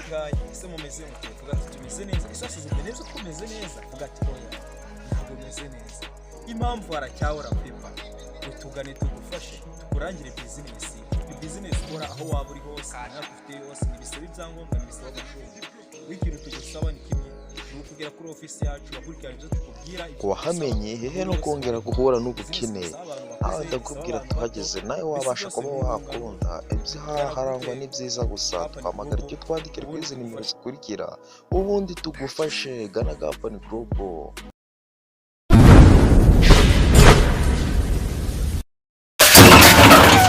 Kangahe ese mumeze mute? Vuga ati tumeze neza. Ese wasuzumye neza ko umeze neza? Vuga ati oya, ntabwo umeze neza. Impamvu haracyabura paper. Utugane tugufashe, tukurangire business. Ni business ukora aho waba uri hose, imyaka ufite yose. Ntibisaba ibyangombwa, ntibisaba amashuri. Ikintu tugusaba ni kimwe, ni ukugera kuri ofisi yacu, bakurikirana ibyo tukubwira, ibyo Wahamenye hehe no kongera guhura n'ubukene. Aho ndakubwira, tuhageze nawe wabasha kuba wakunda harangwa n'ibyiza gusa. Twamagara icyo twandikira kuri izi nimero zikurikira, ubundi tugufashe. Gana Gapani Global.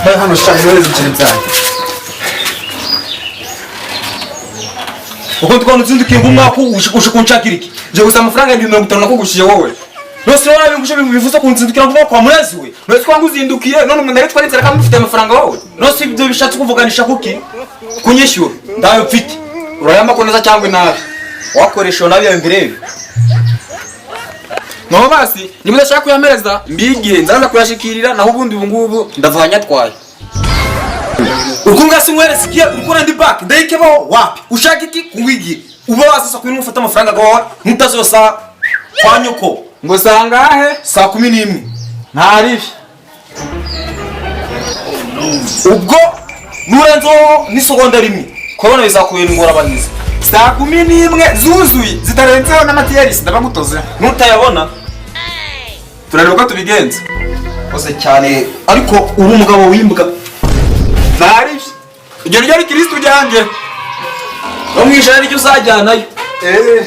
Bari hano sha, yohereza ibiceri byanjye. Uko twabona utsindukiye nk'umwaka uje kunshakira iki? Nje gusa amafaranga 50,000 nakugushiye wowe. Nose warabingushe bivuze kunzindukira nk'umwaka kwa murezi we? None twanga uzindukiye none umuntu ari twarinzira kandi ufite amafaranga wowe. Nose ibyo bishatse kuvuganisha kuki? Kunyishyura. Ndayo mfite. Urayamba ko neza cyangwa inabi? Wakoresha nabi yawe mbirebe. Naho basi niba udashaka kuyamereza mbigire nzaza kuyashikirira, naho ubundi ubu ngubu ndava nyatwaye. Urukunga sinkweretse ikiye urukora ndi banki ndayikebaho wapi? Ushaka iki kuwigira? Uba wasasa kuri ufata amafaranga gawe mutazosa kwa nyoko. Ngo sangahe? Saa 11. Ntaribi. Ubwo nurenzeho n'isegonda rimwe kubona bizakubera ingorabahizi. Saa 11 zuzuye zitarenzeho n'amatiyerisi ndabagutoze. Nutayabona Turareba uko tubigenza. Koze cyane, ariko uri umugabo w'imbwa. Ntaribi. Iryo ryo ari Kristu ryanjye. No mu ijana ryo uzajyanayo. Eh.